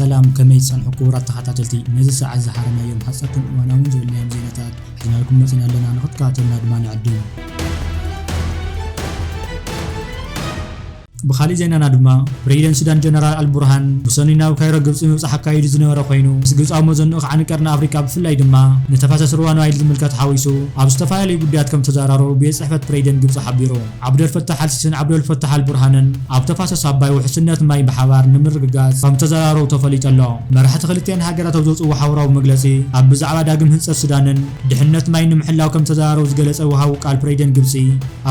ሰላም፣ ከመይ ትጸንሑ ክቡራት ተኸታተልቲ? ነዚ ሰዓት ዝሓረናዮም ሓጸርትን እዋናውን ዝበልናዮም ዜናታት ሒዝናልኩም መጺና ኣለና። ንኽትከታተሉና ድማ ንዕድም። ብኻሊእ ዜናና ድማ፣ ፕሬዚደንት ሱዳን ጀነራል ኣልቡርሃን ብሰኑይ ናብ ካይሮ ግብጺ ምብጻሕ ኣካይዱ ዝነበረ ኮይኑ፣ ምስ ግብጻዊ መዘንኡ ከዓኒ ቀርኒ ኣፍሪቃ ብፍላይ ድማ ንተፋሰስ ሩባ ንባይል ዝምልከት ሓዊሱ ኣብ ዝተፈላለዩ ጉዳያት ከም ተዘራረቡ ቤት ጽሕፈት ፕሬዚደንት ግብጺ ሓቢሩ። ዓብደል ፈታሕ ኣልሲስን ዓብደል ፈታሕ ኣልቡርሃንን ኣብ ተፋሰስ ኣባይ ውሕስነት ማይ ብሓባር ንምርግጋጽ ከም ተዘራረቡ ተፈሊጡ ኣሎ። መራሕቲ ክልቲኣን ሃገራት ኣብ ዘውፅእዎ ሓበራዊ መግለፂ፣ ኣብ ብዛዕባ ዳግም ህንፀት ሱዳንን ድሕነት ማይ ንምሕላው ከም ተዘራረቡ ዝገለፀ ወሃቢ ቃል ፕሬዚደንት ግብፂ፣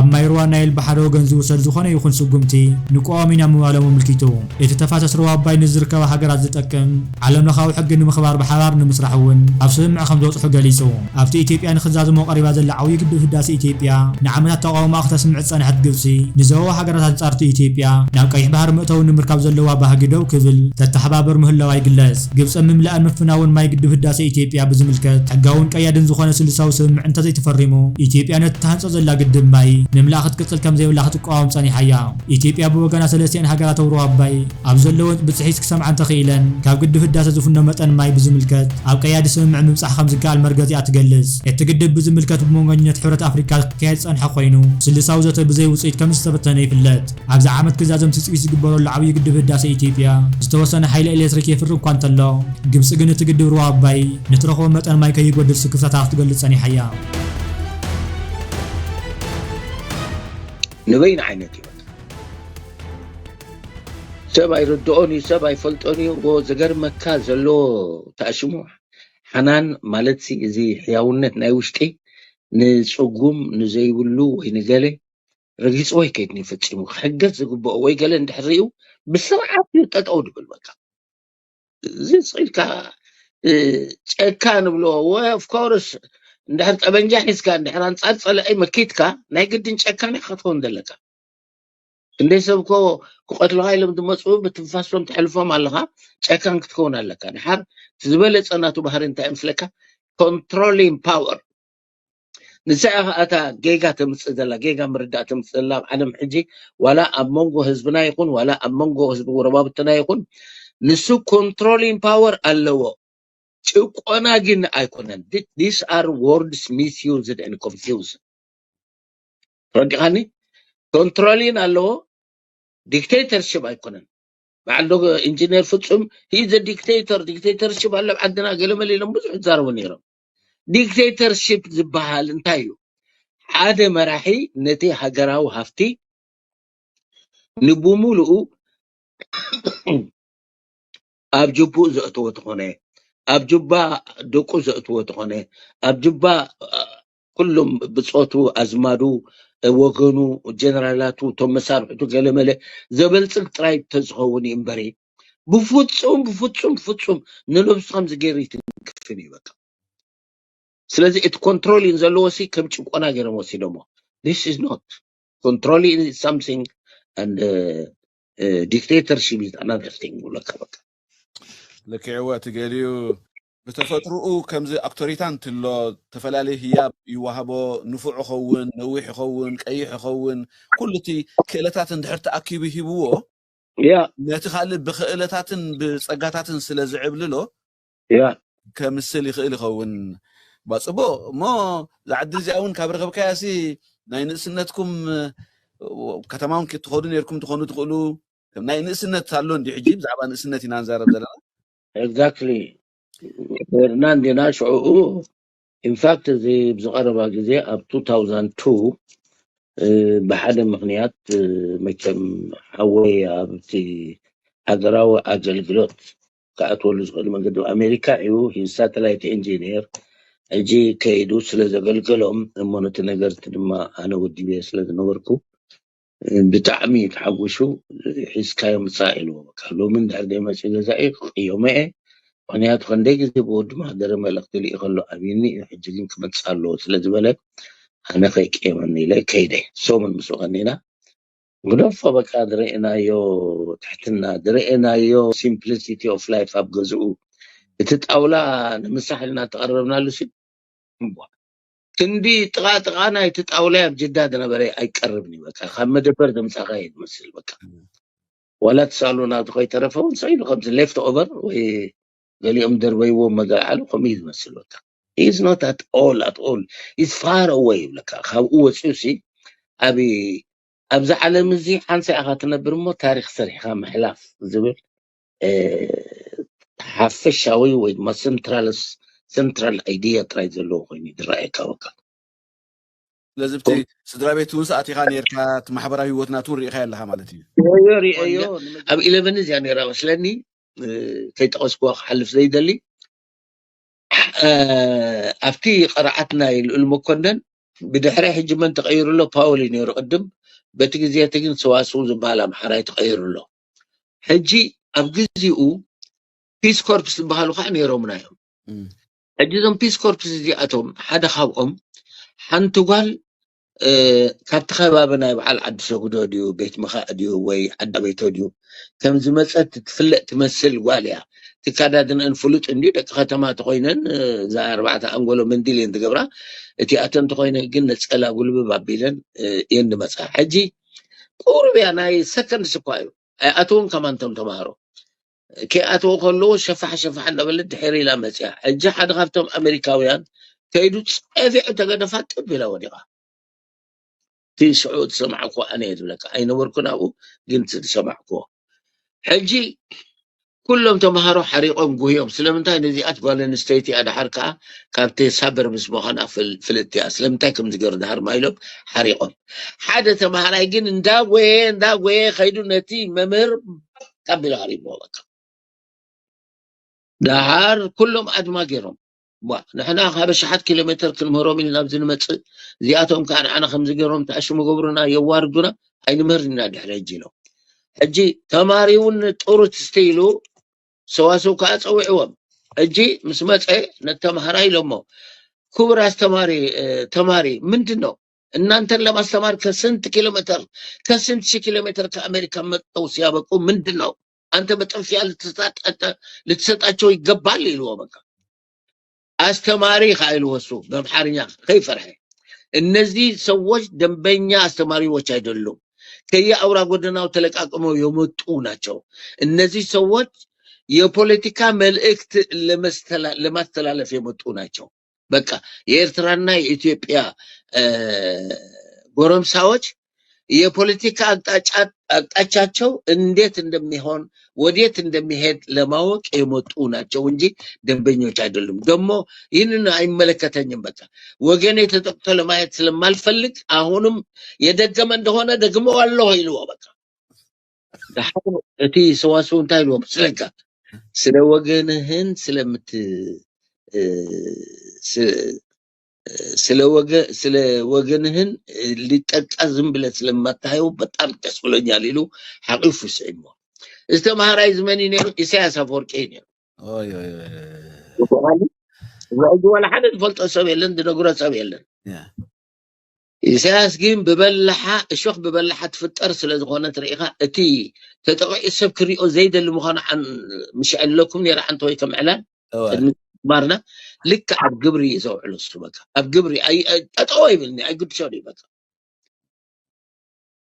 ኣብ ማይ ሩባ ናይል ብሓደ ወገን ዝውሰድ ዝኾነ ይኹን ስጉምቲ ንቀዋሚና ምባሎም ኣመልኪቱ። እቲ ተፋሰስ ሩባ ኣባይ ንዝርከባ ሃገራት ዝጠቅም ዓለም ለኻዊ ሕጊ ንምኽባር ብሓባር ንምስራሕ እውን ኣብ ስምምዕ ከም ዝበፅሑ ገሊፁ። ኣብቲ ኢትዮጵያ ንኽዛዘሞ ቀሪባ ዘላ ዓብዪ ግድብ ህዳሴ ኢትዮጵያ ንዓመታት ተቃውሞኣ ክተስምዕ ዝጸንሐት ግብጺ፣ ንዞባዊ ሃገራት ኣንጻርቲ ኢትዮጵያ ናብ ቀይሕ ባህሪ መእተዊ ንምርካብ ዘለዋ ባህጊ ደው ክብል ተተሓባብር ምህላዋ ይግለጽ። ግብጺ ምምላእን ምፍናውን ማይ ግድብ ህዳሴ ኢትዮጵያ ብዝምልከት ሕጋውን ቀያድን ዝኾነ ስሉሳዊ ስምምዕ እንተዘይተፈሪሙ፣ ኢትዮጵያ ነቲ ተሃንጾ ዘላ ግድብ ማይ ምምላእ ክትቅጽል ከም ዘይብላ ክትቃወም ጸኒሓ እያ። ኢትዮጵያ ብወገና ሰለስቲኣን ሃገራት ኣብ ሩባ ኣባይ ኣብ ዘለወን ብጽሒት ክሰምዓ እንተኽኢለን፣ ካብ ግድብ ህዳሰ ዝፍኖ መጠን ማይ ብዝምልከት ኣብ ቀያዲ ስምምዕ ምብጻሕ ከም ዝከኣል መርገጺኣ ትገልጽ። እቲ ግድብ ብዝምልከት ብመንጎኛት ሕብረት ኣፍሪካ ክካየድ ዝጸንሐ ኮይኑ፣ ስሉሳዊ ዘተ ብዘይ ውጽኢት ከም ዝተበተነ ይፍለጥ። ኣብዚ ዓመት ክዛዘም ትጽቢት ዝግበረሉ ዓብዪ ግድብ ህዳሰ ኢትዮጵያ ዝተወሰነ ሓይሊ ኤሌክትሪክ የፍሪ እኳ እንተሎ፣ ግብጺ ግን እቲ ግድብ ሩባ ኣባይ ንትረኽቦ መጠን ማይ ከይጎድል ስክፍታታ ክትገልጽ ጸኒሓ እያ። ንበይን ዓይነት እዩ። ሰብ ኣይርድኦን እዩ፣ ሰብ ኣይፈልጦን እዩ። እዎ ዘገርመካ ዘሎ ተኣሽሙ ሓናን ማለት ሲ፣ እዚ ሕያውነት ናይ ውሽጢ ንጽጉም ንዘይብሉ ወይ ንገለ ረጊጽዎ ይከይድ እዩ ፈጺሙ። ክሕገዝ ዝግብኦ ወይ ገለ እንድሕር ሪኡ ብስርዓት እዩ ጠጠው ድብል። በቃ እዚ ስቕ ኢልካ፣ እ፣ ጨካ ንብሎ። ወይ of course እንድሕር ጠበንጃ ሒዝካ እንድሕር ኣንጻር ጸላኢ መኪትካ ናይ ግድን ጨካን ኢኻ ክትኸውን ዘለካ። ክንደይ ሰብ እኮ ክቐትሉኻ ኢሎም ዝመፁ ብትንፋሶም ተሕልፎም ኣለኻ። ጨካን ክትከውን ኣለካ። ድሓር እቲ ዝበለፀ ናቱ ባህሪ እንታይ ምስለካ? Controlling power። ንሳ እያ ከዓ እታ ጌጋ ተምፅእ ዘላ፣ ጌጋ ምርዳእ ተምፅእ ዘላ ኣብ ዓለም ሕጂ። ዋላ ኣብ መንጎ ህዝብና ይኹን ዋላ ኣብ መንጎ ህዝቢ ጎረባብትና ይኹን፣ ንሱ controlling power ኣለዎ። ጭቆና ግን ኣይኮነን። These are words misused and confused። ረዲኻኒ? Controlling ኣለዎ፣ dictatorship ኣይኮነን። በዓል ዶ ኢንጂነር ፍጹም፣ he is a dictator፣ dictatorship ኣሎ ኣብ ዓድና ገለመለ ኢሎም ብዙሕ ይዛረቡ ነይሮም። Dictatorship ዝበሃል እንታይ እዩ? ሓደ መራሒ ነቲ ሃገራዊ ሃፍቲ ንብሙሉኡ ኣብ ጅቡኡ ዘእትዎ ተኾነ፣ ኣብ ጅባ ደቁ ዘእትዎ ተኾነ፣ ኣብ ጅባ ኩሎም ብጾቱ፣ ኣዝማዱ፣ ወገኑ፣ ጀነራላቱ፣ እቶም መሳርሕቱ ገለመለ ዘበልጽግ ጥራይ ተዝኸውን እዩ እምበሪ፣ ብፍጹም ብፍጹም ብፍጹም ንነብሱ ከምዚ ገይሩ ይትንክፍን እዩ በቃ። ስለዚ እቲ controlling ዘለዎ ሲ ከም ጭቆና ገይሮም ወሲዶሞ። This is not controlling, is something and dictatorship is another thing ይብለካ በቃ። ልክዕዎ እቲ ገሊኡ ብተፈጥርኡ ከምዚ ኣክቶሪታ እንትሎ ተፈላለየ ህያብ ይወሃቦ። ንፉዕ ይኸውን፣ ነዊሕ ይኸውን፣ ቀይሕ ይኸውን፣ ኩሉ እቲ ክእለታት እንድሕር ተኣኪቡ ሂብዎ ያ ነቲ ካልእ ብክእለታትን ብጸጋታትን ስለ ዝዕብልሎ ያ ከምስል ይኽእል ይኸውን። ባጽቡቕ እሞ ዝዓዲ እዚኣ እውን ካብ ረኸብካያ ሲ ናይ ንእስነትኩም ከተማውን ክትኸዱ ነርኩም ትኾኑ ትኽእሉ ናይ ንእስነት ኣሎ እንዲ ሕጂ ብዛዕባ ንእስነት ኢና ንዛረብ ዘለና። Exactly። ርና እንዲና ሽዕኡ ኢንፋክት እዚ ብዝቐረባ ግዜ ኣብ two thousand two ብሓደ ምኽንያት መቸም ሓወይ ኣብቲ ሃገራዊ ኣገልግሎት ክኣትወሉ ዝኽእል መንገዲ ኣሜሪካ እዩ። ሳተላይት ኢንጂኒር ሕጂ ከይዱ ስለ ዘገልገሎም እሞ ነቲ ነገርቲ ድማ ኣነ ወዲበ ስለ ዝነበርኩ ብጣዕሚ ተሓጒሱ ሒዝካዮ ምፃእ ኢልዎ። በቃ ሎሚ እንድሕር ደይመፂኡ ገዛኢ ክቅየሞ እየ። ምክንያቱ ከንደይ ግዜ ብወዲ ማህደረ መልእክቲ ልኢኸሉ ኣብይኒ እዩ። ሕጂ ግን ክመፅእ ኣለዎ ስለ ዝበለ ኣነ ከይቅየመኒ ኢለ ከይደ። ሶምን ምስኡ ቀኒና ግደፎ በቃ ዝረእናዮ ትሕትና ዝረእናዮ simplicity of life ኣብ ገዝኡ እቲ ጣውላ ንምሳሕ ኢልና ተቐረብናሉ ሲ ክንዲ ጥቓ ጥቓ ናይቲ ጣውላ ኣብ ጅዳ ዝነበረ ኣይቀርብን እዩ በቃ ካብ መደበር ዘምፃኻ እዩ ዝመስል በቃ ዋላ እቲ ሳሎን ኣብቲ ከይተረፈ እውን ሰኢሉ ከምዚ left over ወይ ገሊኦም ደርበይዎ መገልዓሉ ከምኡ እዩ ዝመስል። በቃ is not at all at all is far away ይብለካ። ካብኡ ወፂኡ ሲ ኣብ ኣብዚ ዓለም እዚ ሓንሳ ኢኻ ትነብር እሞ ታሪክ ሰሪሕካ ምሕላፍ ዝብል ሓፈሻዊ ወይ ድማ central central idea ጥራይ ዘለዎ ኮይኑ ዝረኣየካ። በቃ ስለዚ ብቲ ስድራ ቤት እውን ሰኣቲኻ ነርካ፣ እቲ ማሕበራዊ ህይወት ናቱ ርኢኻ ኣለኻ ማለት እዩ። ሪኦ ሪኦዮ ኣብ ኢለቨን እዚያ ነራ መስለኒ ከይጠቐስኩዋ ክሓልፍ ዘይደሊ ኣብቲ ቅርዓት ናይ ልኡል መኮነን ብድሕሪ ሕጂ መን ተቐይሩ ኣሎ? ፓወል እዩ ነይሩ ቅድም። በቲ ግዜ እቲ ግን ሰዋስው ዝበሃል ኣምሓራይ ተቐይሩ ኣሎ። ሕጂ ኣብ ግዚኡ ፒስ ኮርፕስ ዝበሃሉ ከዓ ነይሮምና እዮም። ሕጂ እዞም ፒስ ኮርፕስ እዚኣቶም ሓደ ካብኦም ሓንቲ ጓል ካብቲ ከባቢ ናይ በዓል ዓዲ ሰጉዶ ድዩ ቤት ምኻእ ድዩ ወይ ዓዲ ኣበይቶ ድዩ ከም ዝመፀት ትፍለጥ ትመስል ጓል እያ። ትካዳድነን ፍሉጥ እንድዩ። ደቂ ከተማ ተኮይነን እዛ ኣርባዕተ ኣንጎሎ መንዲል እየን ትገብራ። እቲኣተን ተኮይነን ግን ነፀላ ጉልብብ ኣቢለን እየን ዝመፃ። ሕጂ ቁሩብ እያ ናይ ሰከንድስ እኳ እዩ ኣይኣተውን ከማንቶም ተምሃሮ ከይኣተወ ከለዎ ሸፋሕ ሸፋሕ እንዳበለት ድሕር ኢላ መፅያ። ሕጂ ሓደ ካብቶም ኣሜሪካውያን ከይዱ ፀፊዑ ተገደፋ ጥብ ኢላ ወዲቓ። እቲ ሽዑ ዝሰማዕኩዎ ኣነ እየ ዝብለካ ኣይነበርኩን ኣብኡ ግን ዝሰማዕኩዎ። ሕጂ ኩሎም ተምሃሮ ሓሪቖም ጉህዮም። ስለምንታይ ነዚኣት ጓል ኣንስተይቲ እያ ደሓር ከዓ ካብቲ ሳበርብስ ምዃና ፍልጥቲ እያ። ስለምንታይ ከም ዝገር ደሃር ማይሎም ሓሪቖም። ሓደ ተምሃራይ ግን እንዳጎየ እንዳጎየ ከይዱ ነቲ መምህር ካቢሉ ሃሪሞ በቃ። ደሃር ኩሎም ኣድማ ገይሮም ዋ ንሕና ካብ ኣሽሓት ኪሎ ሜትር ክንምህሮም ኢልና ኣብዚ ንመፅእ እዚኣቶም ከዓ ንዓና ከምዚ ገይሮም ተኣሽሙ ገብሩና የዋርዱና ኣይንምህር ኢና ድሕሪ ሕጂ ኢሎም። ሕጂ ተማሪ እውን ጥሩት እስቲ ኢሉ ሰዋስው ከዓ ፀዊዕዎም። ሕጂ ምስ መፀ ነተምሃራይ ኢሎሞ ክቡር ኣስተማሪ ተማሪ ምንድን ነው እናንተን ለማስተማር ከስንት ኪሎ ሜትር ከስንት ሺህ ኪሎ ሜትር ከአሜሪካ መጥተው ሲያበቁ ምንድን ነው አንተ መጠፊያ ልትሰጣቸው ይገባል ይልዎ። በቃ አስተማሪ ከይልዎ እሱ በአምሓርኛ ከይፈርሐ እነዚህ ሰዎች ደንበኛ አስተማሪዎች አይደሉም። ከየአውራ ጎዳናው ተለቃቅመው የመጡ ናቸው። እነዚህ ሰዎች የፖለቲካ መልእክት ለማስተላለፍ የመጡ ናቸው። በቃ የኤርትራና የኢትዮጵያ ጎረምሳዎች የፖለቲካ አቅጣጫቸው እንዴት እንደሚሆን ወዴት እንደሚሄድ ለማወቅ የመጡ ናቸው እንጂ ደንበኞች አይደሉም። ደግሞ ይህንን አይመለከተኝም። በቃ ወገኔ ተጠቅቶ ለማየት ስለማልፈልግ አሁንም የደገመ እንደሆነ ደግመዋለሁ ይልዎ። በቃ ደሓር እቲ ሰዋስው እንታይ ይልዎ መስለካ? ስለ ወገንህን ስለምት ስለ ወገ ስለ ወገንህን ሊጠቃ ዝም ብለ ስለማታየው በጣም ደስ ብሎኛል ኢሉ ሓቂፉ ስዒሞ። እዚ ተምሃራይ ዝመን እዩ ነይሩ? ኢሳያስ ኣፈወርቂ እዩ ነይሩ። እዚ ሕጂ ዋላ ሓደ ዝፈልጦ ሰብ የለን፣ ዝነግሮ ሰብ የለን። ኢሳያስ ግን ብበላሓ እሾኽ ብበላሓ ትፍጠር ስለ ዝኾነት ርኢኻ እቲ ተጠቂዑ ሰብ ክሪኦ ዘይደሊ ምዃኑ ምሽ ዕለኩም ነይረ ዓንተ ወይ ከም ዕላል ቅድሚ ማርና ልክዕ ኣብ ግብሪ እዩ ዘውዕሎ እሱ በቃ ኣብ ግብሪ ጠጠው ይብልኒ ኣይግድሾን እዩ በቃ።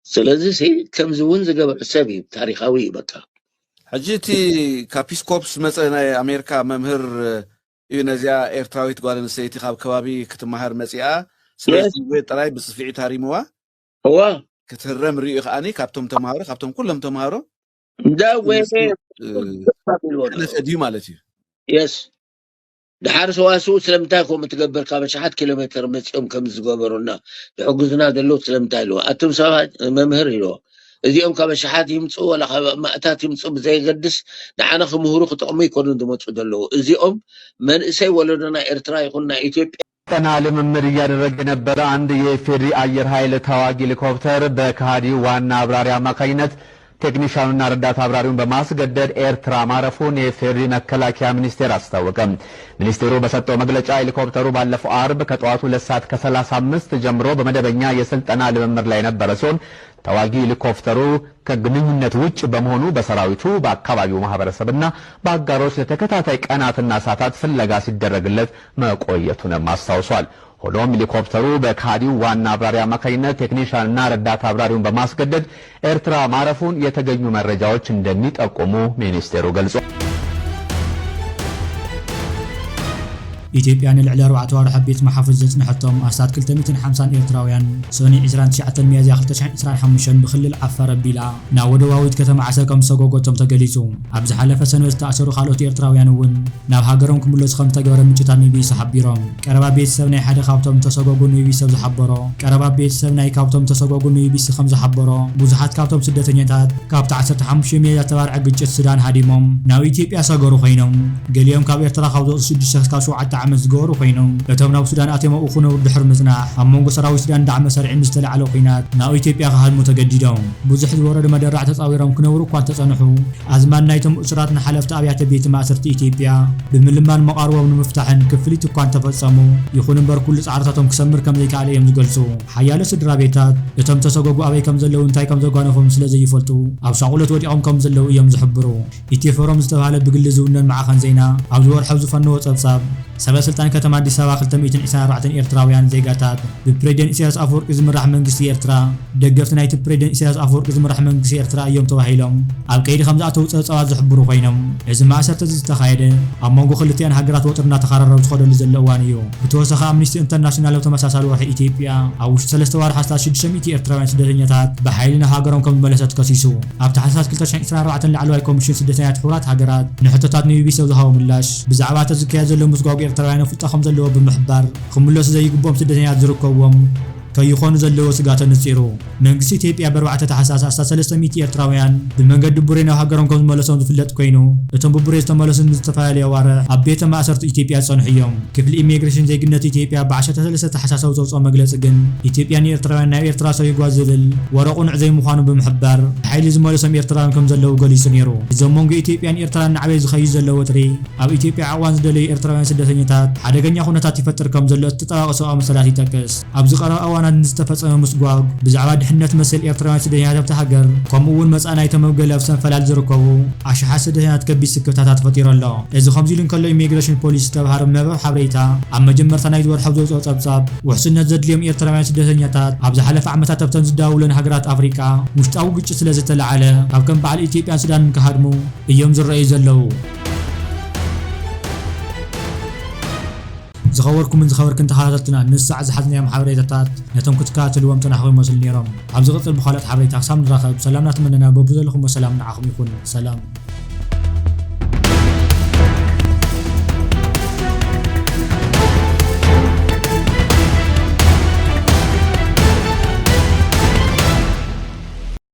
ስለዚ ሲ ከምዚ እውን ዝገበረ ሰብ እዩ ታሪካዊ እዩ በቃ። ሕጂ እቲ ካብ ፒስኮፕስ መፀ ናይ ኣሜሪካ መምህር እዩ ነዚኣ ኤርትራዊት ጓል ኣንስተይቲ ካብ ከባቢ ክትመሃር መፂኣ ስለዚ ጥራይ ብፅፍዒት ሃሪምዋ እዋ ክትህረም ርእዩ ከዓኒ ካብቶም ተምሃሮ ካብቶም ኩሎም ተምሃሮ እንዳ ወይ ሕለፈ ድዩ ማለት እዩ። የስ ድሓር ሰዋስው ስለምንታይ ከምኡ ትገብር ካብ ኣሽሓት ኪሎ ሜትር መፂኦም ከም ዝገበሩና ዝሕግዙና ዘለዉ ስለምንታይ ኣለዎ ኣቱም ሰባት መምህር ኢልዎ እዚኦም ካብ ኣሽሓት ይምፅኡ ወላ ካብ ማእታት ይምፅኡ ብዘየገድስ ንዓና ክምህሩ ክጠቕሙ ይኮኑን ዝመፁ ዘለዉ እዚኦም መንእሰይ ወለዶ ናይ ኤርትራ ይኹን ናይ ኢትዮጵያ ጠና ልምምድ እያደረገ የነበረ አንድ የኢፌዴሪ አየር ኃይል ተዋጊ ሄሊኮፕተር በከሃዲው ዋና አብራሪ አማካኝነት ቴክኒሻኑና ረዳት አብራሪውን በማስገደድ ኤርትራ ማረፉን የኢፌዴሪ መከላከያ ሚኒስቴር አስታወቀ። ሚኒስቴሩ በሰጠው መግለጫ ሄሊኮፕተሩ ባለፈው አርብ ከጠዋቱ ሁለት ሰዓት ከ35 ጀምሮ በመደበኛ የስልጠና ልምምድ ላይ የነበረ ሲሆን ተዋጊ ሄሊኮፕተሩ ከግንኙነት ውጭ በመሆኑ በሰራዊቱ በአካባቢው ማህበረሰብና በአጋሮች ለተከታታይ ቀናትና ሰዓታት ፍለጋ ሲደረግለት መቆየቱንም አስታውሷል። ሆኖም ሄሊኮፕተሩ በካዲው ዋና አብራሪ አማካኝነት ቴክኒሻንና ረዳት አብራሪውን በማስገደድ ኤርትራ ማረፉን የተገኙ መረጃዎች እንደሚጠቁሙ ሚኒስቴሩ ገልጾ። ኢትዮጵያ ንልዕሊ ኣርባዕተ ኣዋርሕ ኣብ ቤት መሓፈዝ ዘጽንሐቶም ኣስታት ክልተ ሚእትን ሓምሳን ኤርትራውያን፣ ሰኑይ ዕስራን ትሽዓተን ሚያዝያ ክልተ ሽሕን ዕስራን ሓሙሽተን ብክልል ዓፋር ኣቢላ ናብ ወደባዊት ከተማ ዓሰብ ከም ዝተሰጎጎቶም ተገሊጹ። ኣብ ዝሓለፈ ሰንበት ዝተኣሰሩ ካልኦት ኤርትራውያን እውን ናብ ሃገሮም ክምለሱ ከም ዝተገበረ ምንጭታት ቢቢሲ ሓቢሮም። ቀረባ ቤተሰብ ናይ ሓደ ካብቶም ዝተሰጎጉ ንቢቢሲ ከም ዝሓበሮ፣ ቀረባ ቤተሰብ ናይ ካብቶም ዝተሰጎጉ ንቢቢሲ ከም ዝሓበሮ፣ ብዙሓት ካብቶም ስደተኛታት ካብቲ ዓሰርተ ሓሙሽተ ሚያዝያ ዝተባርዐ ግጭት ሱዳን ሃዲሞም ናብ ኢትዮጵያ ዝሰገሩ ኮይኖም፣ ገሊኦም ካብ ኤርትራ ካብ ዝወጹ ሽዱሽተ ክሳብ ሸውዓተ ዓመት ዝገበሩ ኮይኖም፣ እቶም ናብ ሱዳን ኣትዮም ኣብኡ ክነብሩ ድሕሪ ምጽናሕ፣ ኣብ መንጎ ሰራዊት ሱዳን ዳዕመ ሰሪዕ ምስ ዝተላዕለ ኲናት ናብ ኢትዮጵያ ክሃድሙ ተገዲዶም። ብዙሕ ዝወረደ መደራዕ ተጻዊሮም ክነብሩ እኳ እንተጸንሑ፣ ኣዝማድ ናይቶም እሱራት ንሓለፍቲ ኣብያተ ቤት ማእሰርቲ ኢትዮጵያ ብምልማን መቓርቦም ንምፍታሕን ክፍሊት እኳ እንተፈጸሙ፣ ይኹን እምበር ኩሉ ጻዕርታቶም ክሰምር ከም ዘይከኣለ እዮም ዝገልጹ። ሓያሎ ስድራ ቤታት እቶም ተሰጎጉ ኣበይ ከም ዘለዉ እንታይ ከም ዘጓነፎም ስለ ዘይፈልጡ ኣብ ሻቑሎት ወዲቖም ከም ዘለዉ እዮም ዝሕብሩ። ኢትዮ ፎረም ዝተባህለ ብግሊ ዝውነን ማዕኸን ዜና ኣብዚ ወርሒ ኣብ ዝፈነዎ ጸብጻብ፣ ሰበ ስልጣን ከተማ ኣዲስ ኣበባ ክልተ ሚእትን ዕስራን ኣርባዕተን ኤርትራውያን ዜጋታት ብፕሬዚደንት ኢሳያስ ኣፈወርቂ ዝምራሕ መንግስቲ ኤርትራ፣ ደገፍቲ ናይቲ ፕሬዚደንት ኢሳያስ ኣፈወርቂ ዝምራሕ መንግስቲ ኤርትራ እዮም ተባሂሎም ኣብ ቀይዲ ከም ዝኣተዉ ጸብጻባት ዝሕብሩ ኮይኖም፣ እዚ ማእሰርቲ እዚ ዝተኻየደ ኣብ መንጎ ክልቲኣን ሃገራት ወጥሪ እናተኻረረ ኣብ ዝኸደሉ ዘሎ እዋን እዩ። ብተወሳኺ ኣምኒስቲ ኢንተርናሽናል ኣብ ተመሳሳሊ ወርሒ ኢትዮጵያ ኣብ ውሽጢ ሰለስተ ዋርሕ ኣስታት ሽዱሽተ ሚእቲ ኤርትራውያን ስደተኛታት ብሓይሊ ናብ ሃገሮም ከም ዝመለሰት ከሲሱ። ኣብ ታሕሳስ ክልተ ሽሕን ዕስራን ኣርባዕተን ላዕለዋይ ኮሚሽን ስደተኛታት ሕቡራት ሃገራት ንሕቶታት ንቢቢሲ ኣብ ዝሃቦ ምላሽ፣ ብዛዕባ እቲ ዝካየድ ዘሎ ምስጓጉ ኤርትራውያን ኣፍልጦ ከም ዘለዎ ብምሕባር፣ ክምለሱ ዘይግብኦም ስደተኛታት ዝርከብዎም ከይኾኑ ዘለዎ ስጋት ኣነጺሩ። መንግስቲ ኢትዮጵያ ብኣርባዕተ ታሕሳስ ኣስታት ሰለስተ ሚእቲ ኤርትራውያን ብመንገዲ ቡሬ ናብ ሃገሮም ከም ዝመለሶም ዝፍለጥ ኮይኑ፣ እቶም ብቡሬ ዝተመለሱ ንዝተፈላለየ ኣዋርሕ ኣብ ቤተ ማእሰርቲ ኢትዮጵያ ዝጸንሑ እዮም። ክፍሊ ኢሚግሬሽን ዜግነት ኢትዮጵያ ብዓሰርተ ሰለስተ ታሕሳስ ኣብ ዘውጽኦ መግለጺ ግን፣ ኢትዮጵያ ንኤርትራውያን ናብ ኤርትራ ሰጒጓ ዝብል ወረ ቅኑዕ ዘይምዃኑ ብምሕባር፣ ብሓይሊ ዝመለሶም ኤርትራውያን ከም ዘለዉ ገሊጹ ነይሩ። እዚ ኣብ መንጎ ኢትዮጵያን ኤርትራን እናዓበየ ዝኸይድ ዘሎ ወጥሪ፣ ኣብ ኢትዮጵያ ዕቕባን ዝደለዩ ኤርትራውያን ስደተኛታት ሓደገኛ ኩነታት ይፈጥር ከም ዘሎ እቲ ጠባቂ ሰብኣዊ መሰላት ይጠቅስ። ኣብዚ ቀረባ እዋናት ንዝተፈጸመ ምስጓግ ብዛዕባ ድሕነት መሰል ኤርትራውያን ስደተኛታት ኣብታ ሃገር፣ ከምኡ እውን መጻኢ ናይቶም ኣብ ገለ ኣብ ሰንፈላል ዝርከቡ ኣሽሓት ስደተኛታት ከቢድ ስክፍታታት ፈጢሩ ኣሎ። እዚ ከምዚ ኢሉ እንከሎ፣ ኢሚግሬሽን ፖሊሲ ዝተባህረ መርበብ ሓበሬታ ኣብ መጀመርታ ናይዚ ወርሒ ኣብ ዘውጽኦ ጸብጻብ፣ ውሕስነት ዘድልዮም ኤርትራውያን ስደተኛታት ኣብ ዝሓለፈ ዓመታት ኣብተን ዝዳወብለን ሃገራት ኣፍሪቃ ውሽጣዊ ግጭት ስለ ዝተለዓለ፣ ካብ ከም በዓል ኢትዮጵያን ሱዳንን ክሃድሙ እዮም ዝረኣዩ ዘለዉ። ዝኸበርኩምን ዝኸበርክን ተኸታተልትና፣ ንሳዕ ዝሓዝናዮም ሓበሬታታት ነቶም ክትከታተልዎም ጸናሕኩም ይመስሉ ነይሮም። ኣብ ዝቕጽል ብኻልኦት ሓበሬታ ክሳብ ንራኸብ፣ ሰላም እናተመነና፣ በብዘለኹሞ ሰላም ንዓኹም ይኹን። ሰላም።